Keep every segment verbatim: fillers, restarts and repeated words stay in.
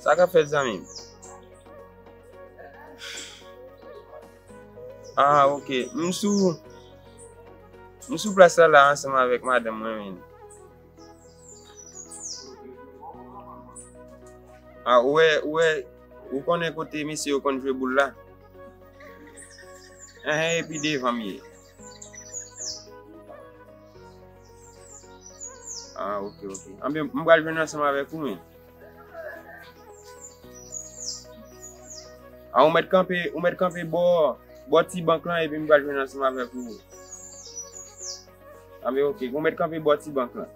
Sa k ap fèt, zanmi m? Ah, ok. M sou, m sou plas la, la, ansanm avèk madanm mwen, men. Ah, ou wè, ou wè, ou konnen kote mesye yo konn jwe boul la? Enhen, epi devan m ye. Ah, ok, ok. Anben, m pral jwenn ansanm avèk ou, men. Ah, ou mèt kanpe, ou mèt kanpe bò, bò ti bank lan, epi m pral jwenn ansanm avèk ou. Anben, ok, ou mèt kanpe bò ti bank lan.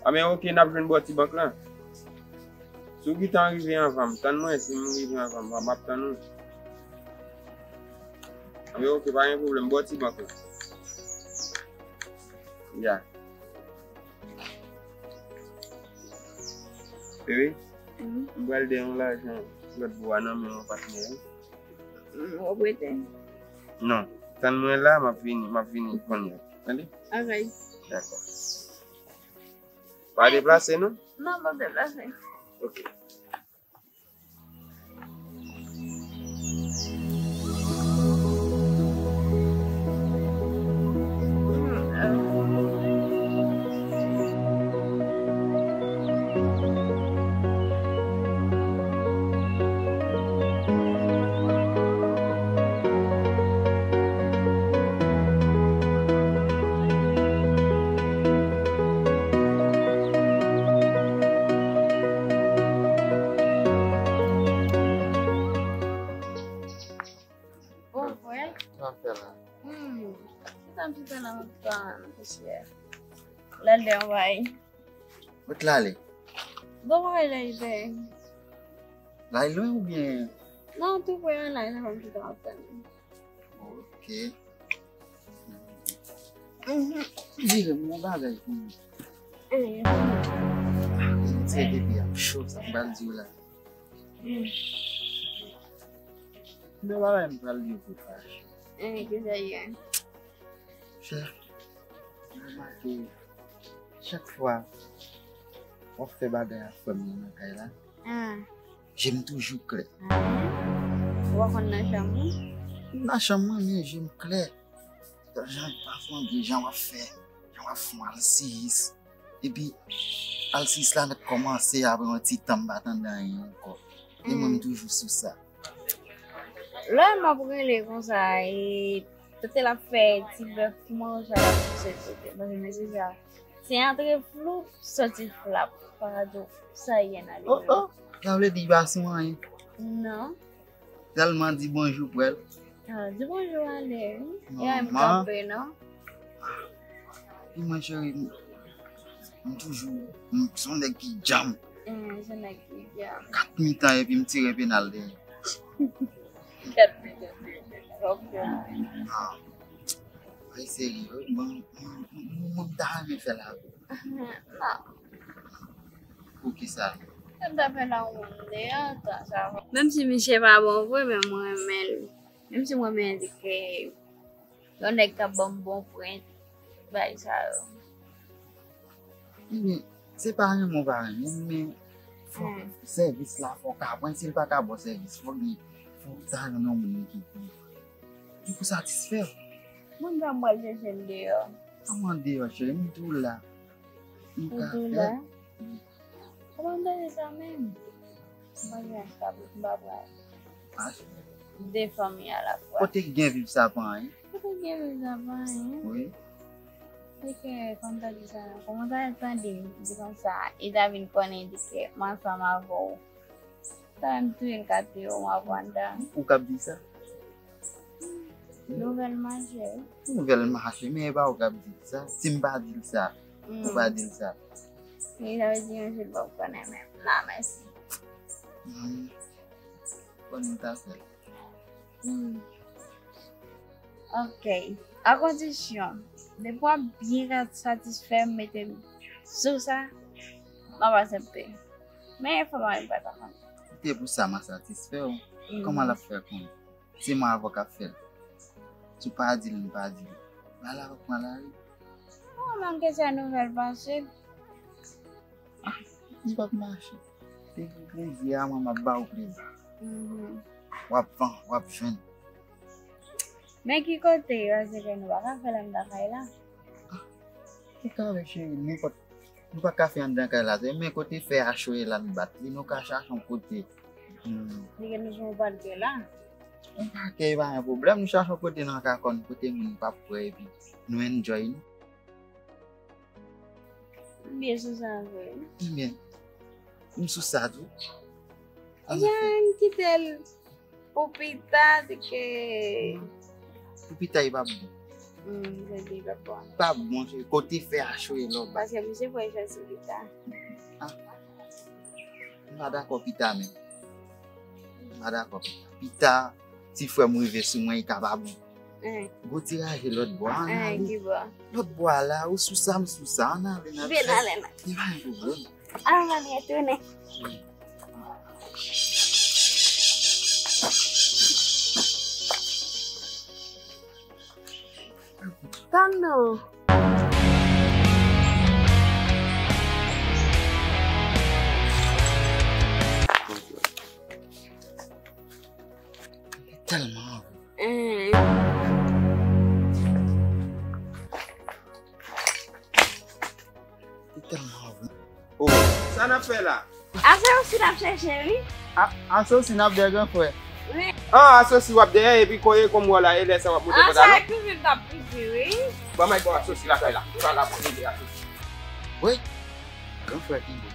Anben, ok, n ap jwenn bò ti bank lan. Si w gentan rive anvan m, tann mwen, si m rive anvan m, m ap tann ou. Anben, ok, pa gen pwoblèm, bò ti bank lan. Ya. Bebe, m pral dèyè yon lajan lòt bò a nan men yon patnè. Mm, w ap rete? Non. Tann mwen la, m ap vini, m ap vini kounye a. Tande? Alright. Dakò. Pa deplase, non? Non, m ap deplase. Ok. Bon, frè. Sa w ap fè la? Hmm. Kisa m chita la, m ap tann, mesye? Lè l de anvayi. Kot l ale? Bon, bagay la, li fè. L al lwen oubyen? Non, tou pre a la, e sa fè m chita m ap tann. Ok. Mhm. Vire m yon bagay pou mwen. Eh. Ah, se depi ap cho sa m pral di w la. Mm. Men bagay m pral di w pou fache. Eh, kisa l ye? Chè, m remake chak fwa w ap fè bagay ak frè m nan nan kay la, ah, je m toujou klè. Ah, wi? Ou pa konn nan chanm ou? M nan chanm mwen, men je m klè. Jan, pafwa, gen jan w ap fè, jan w ap fè yon alsiyis. Epi, alsiyis la mèt kòmanse apre yon ti tan m pa tande anyen ankò. E mwen, m toujou sou sa. Lè m ap rele konsa, e, tante l ap fè ti bèf pou mwen, sa l ap pouse l pote. Paske mesye sa, se antre floup, sòti flap. Pa ka di w sa ye nan li menm. Oh, oh. Sa vle di li pa sou anyen? Non. Sèlman di bonjou pou l. Ah, di bonjou ale, wi. E a m kanpe, non? Wi, mwen cheri, m, m toujou, m se yon nèg ki djanm. Mm, se yon nèg ki djanm. Kat mitan epi m tire penal dèyè. Kat mitan tire penal, ok. Ah. Ay, serye, wi, mwen, mwen, mwen, mwen ta renmen fè l avè w. Non. Poukisa? Yo t ap fè nan wonn deyò, tan sa. Menm si misye pa bon vre, men mwen renmen l. Menm si mwen renmen l, ke yon nèg k ap ban m bon pwen, bagay sa yo. Ebyen, se pa renmen w pa renmen l, men fòk sèvis la, fòk aprann. Si l pa ka ba w sèvis, fòk li, fòk ta renmen yon moun ki bon vre. Li pou satisfè w. Moun pa m pral chèche m deyò. Kòman deyò, cheri? M tou la. M ka fè. Ou tou la? Kòman m tande sa menm? M pa gen anj ka pou m pa pran de fanmi alafwa. Kote k gen viv sa pa anyen? Kote k gen viv sa pa anyen? Wi. Se ke, kòm ta di sa, kòman ta tande m di konsa, e ta vin konnen di ke m ansanm avè w. Sa menm touye l ka touye w, m ap andan. Ou k ap di sa? Nouvèl mache. Nouvèl mache, men e pa ou k ap di l sa. Si m pa di l sa, ou pa di l sa. Men sa vle di yon jou l p ap konnen menm. Non, mèsi. Hmm. Bon, nou ta fè l. Hmm. Ok. A kondisyon, depi w ap byen ka satisfè m, mete m sou sa, m ap aksepte. Men fò mari m pa ta konnen. Se pou sa m a satisfè w. Hmm. Kòman l ap fè konnen? Se mwen avè w k ap fè l. Si w pa di l, m pa di l. Ba la, pran lari. Non, manke se nouvèl panse. Ah, li p ap mache. Te gen plezi a, mwen, m ap ba w plezi. Mhm. W ap van, w ap jwenn. Men ki kote, paske nou pa ka fè l anndan kay la. Ah, ki kare, cheri, nenpòt Nou pa ka fè anndan kay la, se men kote fè a cho ye la n bat li, nou ka chache yon kote. Hmm. Li gen nou sou yon pakè la. Yon pakè pa gen pwoblèm, nou chache yon kote nan kakòn, kote moun p ap wè epi nou enjoy nou. M byen sou sa vre. Ebyen, m sou sa tou. Ebyen, ann kite l. Pou pita, se ke Pou pita, li p ap bon. Hmm, se di l p ap bon. Li p ap bon, se kote fè a cho ye lòt. Paske misye pran chans sou pita. Ah. M pa dakò pita menm. M pa dakò pita. Pita, si frè m rive sou mwen, li ka pa bon. Hein. Gwo ti raje lòt bò a, ann ale. Hein, ki bò? Lòt bò a la, ou sou sa, m sou sa, ann ale, n ap fè. Vin ale, n ale. Li pa gen pwoblèm. Al, mami, retounen. Tann non. Tèlman anvi. Hein. Li tèlman anvi. Oh. Sa n ap fè la? Asosi n ap chèche, wi. A, asosi n ap dèyè, gran frè. Wi. Ah, asosi w ap dèyè, epi kote kòm w la, e lè sa w ap monte pantalon? Sa toujou t ap piti, wi. Ban m al ba w asosi lakay la. Sa la pou rele asosi. Wi. Gran frè ki bon.